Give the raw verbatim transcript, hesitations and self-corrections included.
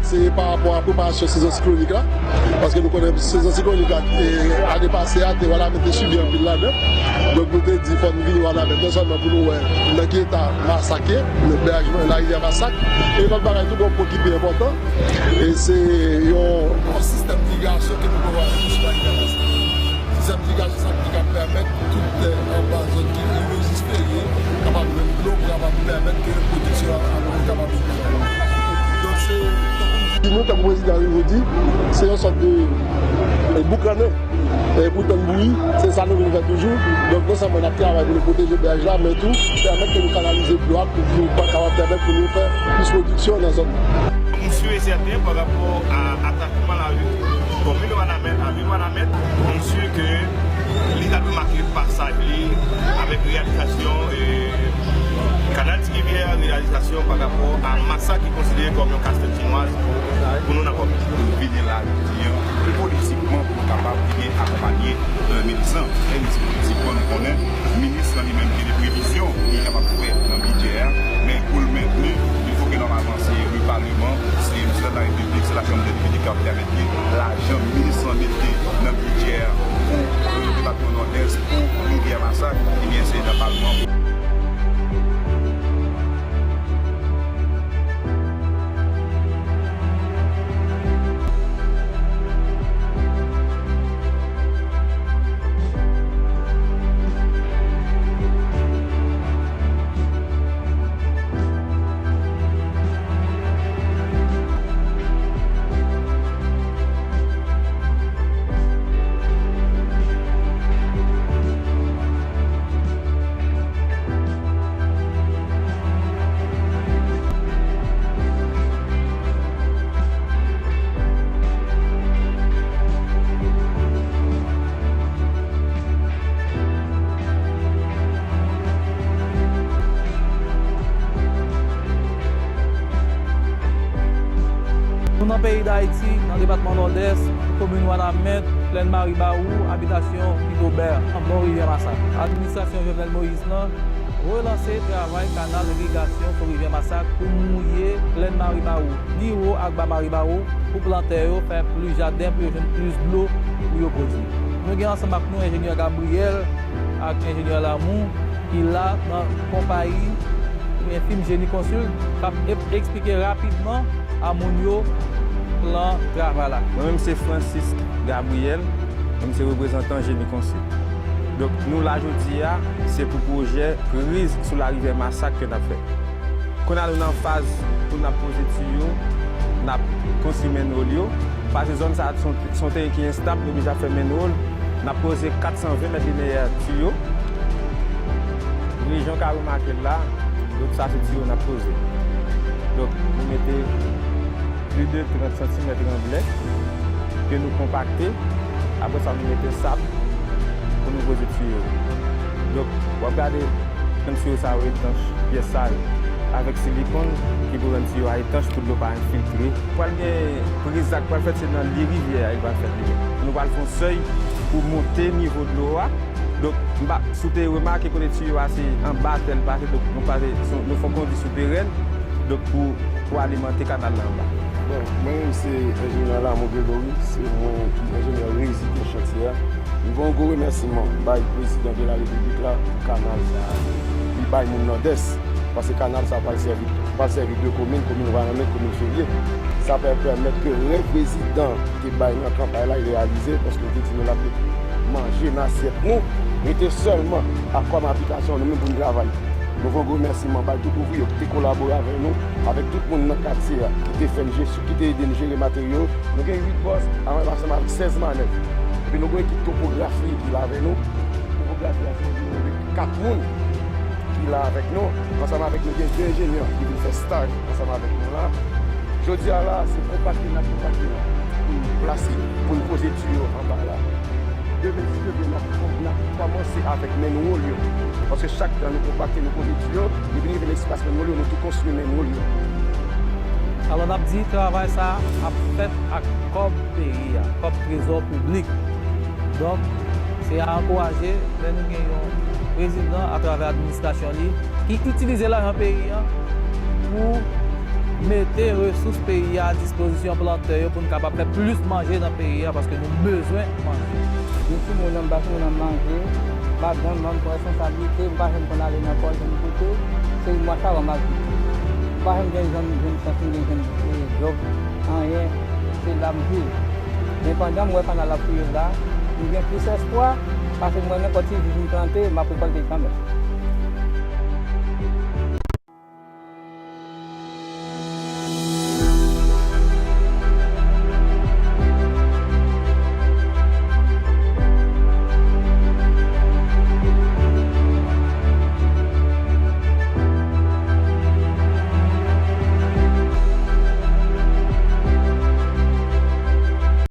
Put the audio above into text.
Se pa rapò a preparasyon sezon siklonik la, paske nou konnen sezon siklonik la, e, ane pase a, te Wanament te sibi anpil ladan. Donk, nou te di, fò n vini Wanament, non sèlman pou nou wè nan ki eta Masak ye, nan bèyaj Larivyè Masak, e lòt bagay tou, gon pon ki pi enpòtan, e se yon, yon sistèm irigasyon ke nou pral mete sou Larivyè Masak. Sistèm irigasyon sa ki ka pèmèt tout tè anba zòn ki rive jis Perye kapab jwenn dlo pou kapab pèmèt ke pwodiksyon an kapab vin. Donk, se, tankou m di, nou, tankou prezidan Rivo di, se yon sòt de, e, boukannen, e, pou tann bouyi, se sa nou vin fè toujou. Donk, non sèlman n ap travay pou nou pwoteje bèyaj la, men tou pèmèt ke nou kanalize dlo a pou nou kapab pèmèt pou nou fè plis pwodiksyon nan zòn nan. M si e sèten, pa rapò a atak Kòman lari komin Wanament, avil Wanament, m si ke li ta dwe make pasaj li avèk reyalizasyon, e, kanal Ti Rivyè, reyalizasyon pa rapò a Masak ki konsidere kòm yon kastèt chinwaz pou, pou nou nan kòmin. Pou vini la jodi a, politikman, pou nou kapab vini akonpanye, e, minis lan. E m di politikman, nou konnen minis lan li menm gen de previzyon li kapab fè nan bidjè a, men pou l mentni, il faut que nòmalman se le Parlement, se Prezidan de la Repiblik, se la Chanm dè Depite k ap pèmèt li lajan minis lan mete nan bidjè a pou, e, depatman Nòdès, pou Rivyè Masak, ebyen, se nan Palman. Nou nan peyi Dayiti, nan depatman Nòdès, komin Wanament, plèn Maribawou, abitasyon Pitobè, anbò Rivyè Masak. Administrasyon Jovenel Moïse lan relanse travay kanal irigasyon sou Rivyè Masak pou mouye plèn Maribawou, ni wo ak ba Maribawou, pou plantè yo fè plis jaden, pou yo jwenn plis dlo pou yo pwodui. Nou gen ansanm ak nou enjenyè Gabriel ak enjenyè Lamour ki la nan konpayi oubyen fim Génie Consult k ap ep-, eksplike rapidman a moun yo plan travay la. Mwen menm se Francisque Gabriel, mwen se reprezantan Génie Consult. Donk, nou la jodi a, se pou pwojè priz sou larivyè Masak ke n ap fè. Kounye a nou nan faz pou n ap poze tiyo, n ap konstwi manhole yo. Paske zòn sa a se yon, se yon teren ki enstab, nou oblije ap fè manhole. N ap poze kat san ven mèt lineyè tiyo. Rejyon w ka remake l la, donk sa se tiyo n ap poze. Donk, nou mete plis de trant santimèt ranblè ke nou konpakte. Apre sa, nou mete sab pou nou poze tiyo yo. Donk, w ap gade jan tiyo sa yo etanch, pyès sa yo, avèk silikòn ki pou rann tiyo a etanch pou dlo pa enfiltre. Pral gen priz la k pral fèt, se nan li rivyè a li pral fèt li menm. Nou pral fè yon sèy pou monte nivo dlo a. Donk, m pa, si w te remake kote tiyo a se anba tè l pase, donk nou pase, nou fè yon kondi souterèn, donk pou, pou alimante kanal la anba. Bon, mwen menm se enjenyè Lamour Gregory, se mwen ki enjenyè rezidan chantyè a. M voye yon gwo remèsiman bay prezidan de la repiblik la pou kanal sa a li bay moun Nòdès, paske kanal sa a pral sèvi, pral sèvi de komin, komin Wanament, komin Ferye. Sa pral pèmèt ke rèv prezidan te bay nan kanpay la, li reyalize, paske li te di nou l ap manje nan asyèt nou, rete sèlman ak kòb abitasyon nou menm pou n travay. Nou voye yon gwo remèsiman bay tout ouvriye ki te kolabore avèk nou, avèk tout moun nan katye a ki te fè n jesyon, ki te ede n jere materyo. Nou gen uit bòs, ansanm avèk sèz manèv. Epi nou gen yon ekip topografi ki la avèk nou. Topografi a se yon kat moun ki la avèk nou. Ansanm avèk nou gen de enjenyè ki vin fè staj ansanm avèk nou la. Jodi a la, se konpakte n ap konpakte la pou n plase, pou n poze tiyo anba la. Demen, si Dye vle, n ap, n ap kòmanse avèk manhole yo. Paske chak tan nou konpakte, nou poze tiyo, nou vin rive nan espas manhole yo, nou tou konstwi manhole yo. Alò, n ap di travay sa a ap fèt ak kòb peyi a, kòb trezò piblik. Donk, se a ankouraje lè nou gen yon prezidan atravè administrasyon li ki itilize lajan peyi a pou mete resous peyi a a dispozisyon plantè yo pou n kapab fè plis manje nan peyi a paske nou bezwen manje. Gen timoun nan m pa timoun nan manje, madanm mwen pran responsablite, m pa janm konn ale nan pòs, janm kote, se mwa sa wè m ap viv. M pa janm gen janm jwenn chans m gen jwenn djòb, anyen, se la m viv. Men pandan m wè pandan l ap fouye la, m gen plis espwa, paske m wè nenpòt ti jij m plante, m ap rekòlte kanmenm.